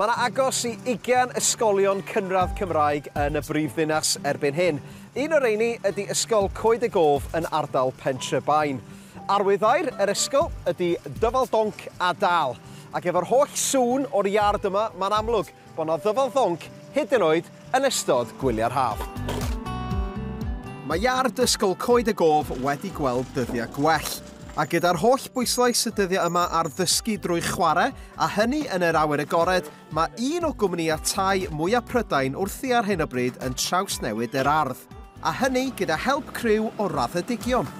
Mae yna agos i 20 ysgolion cynradd Cymraeg yn y brifddinas erbyn hyn. Un o'r rheini ydy Ysgol Coed y Gof yn ardal Pentrebaen. Arwyddair yr ysgol ydy dyfal donc a dal. Ac efo'r holl sŵn o'r iard yma, mae'n amlwg bod yna ddyfal ddonc hyd yn oed yn ystod gwyliau'r haf. Mae iard Ysgol Coed y Gof wedi gweld dyddiau gwell. A gyda'r holl bwyslais y dyddiau yma ar ddysgu drwy chwarae, a hynny yn yr awyr agored, mae un o gwmnïau tai mwyaf Prydain wrthi ar hyn o bryd yn trawsnewid yr ardd. A hynny gyda help criw o raddedigion.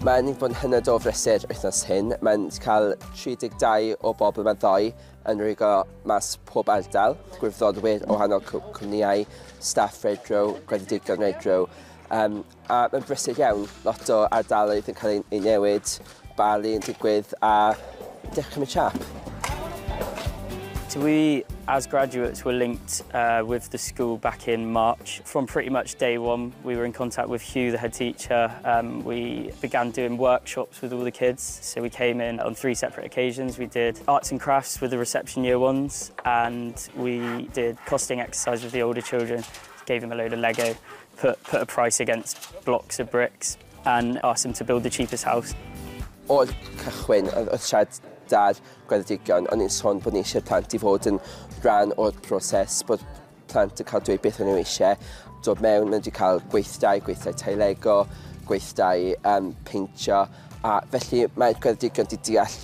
Mae'n bod yn hynod o frysur wythnos hyn. Mae'n cael 32 o bobl yma ddoe yn rwygo mas pob ardal. Gwirfoddolwyr o wahanol cwmnïau, staff Redrow, graddedigion Redrow. A mae'n brysur iawn, lot o ardaloedd yn cael ei newid, bali yn digwydd a dechrau cymryd siâp. So we, as graduates, were linked with the school back in March. From pretty much day one, we were in contact with Hugh, the head teacher. We began doing workshops with all the kids. So we came in on 3 separate occasions. We did arts and crafts with the reception year ones, and we did costing exercise with the older children. Gave them a load of Lego, put a price against blocks of bricks, and asked them to build the cheapest house. O'r cychwyn, oedd siarad da'r graddedigion, o'n i'n sôn bod ni eisiau'r plant i fod yn rhan o'r proses, bod plant yn cael dweud beth o'n nhw eisiau, dod mewn, maen nhw wedi cael gweithdai, gweithdai tai Lego, gweithdai peintio, a felly mae'r graddedigion wedi deall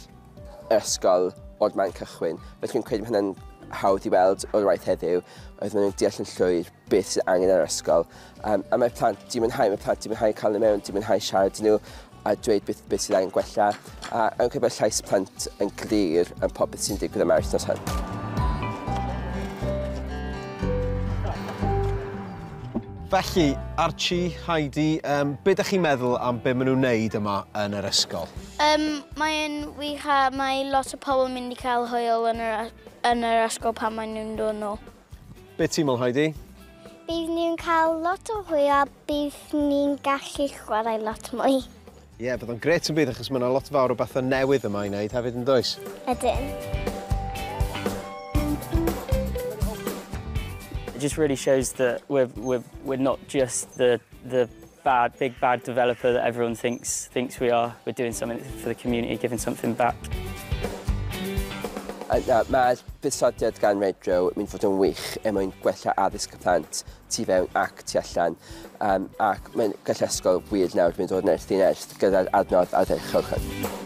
yr ysgol o'r man cychwyn. Felly fi'n credu mae hynna'n hawdd i weld o'r waith heddiw, oedd maen nhw'n deall yn llwyr beth sydd angen ar yr ysgol. A mae plant di mwynhau, mae plant di mwynhau cael nhw mewn, di mwynhau siarad nhw, a dweud beth sydd angen gwella. A yn credu bod llais plant yn glir yn popeth sy'n digwydd yma wythnos hyn. Felly, Archie, Heidi, be ydych chi'n meddwl am be maen nhw'n wneud yma yn yr ysgol? Mae'n wych a mae lot o pobl yn mynd i cael hwyl yn yr ysgol pan maen nhw'n dod nôl. Be ti'n meddwl, Heidi? Bydd ni'n cael lot o hwyl a bydd ni'n gallu chwarae lot mwy. Ie, bydd o'n grêt yn bydd, achos mae yna lot fawr o bethau newydd yma i wneud hefyd yn does? Ydyn. It just really shows that we're not just the big bad developer that everyone thinks we are. We're doing something for the community, giving something back. Mae'r buddsoddiad gan Redrow yn mynd fod yn wych er mwyn gwella addysg y plant tu fewn ac tu allan. Ac mae'n gallu ysgol wir nawr mynd o'r nerth i nerth gyda'r adnodd ardderchog hwn.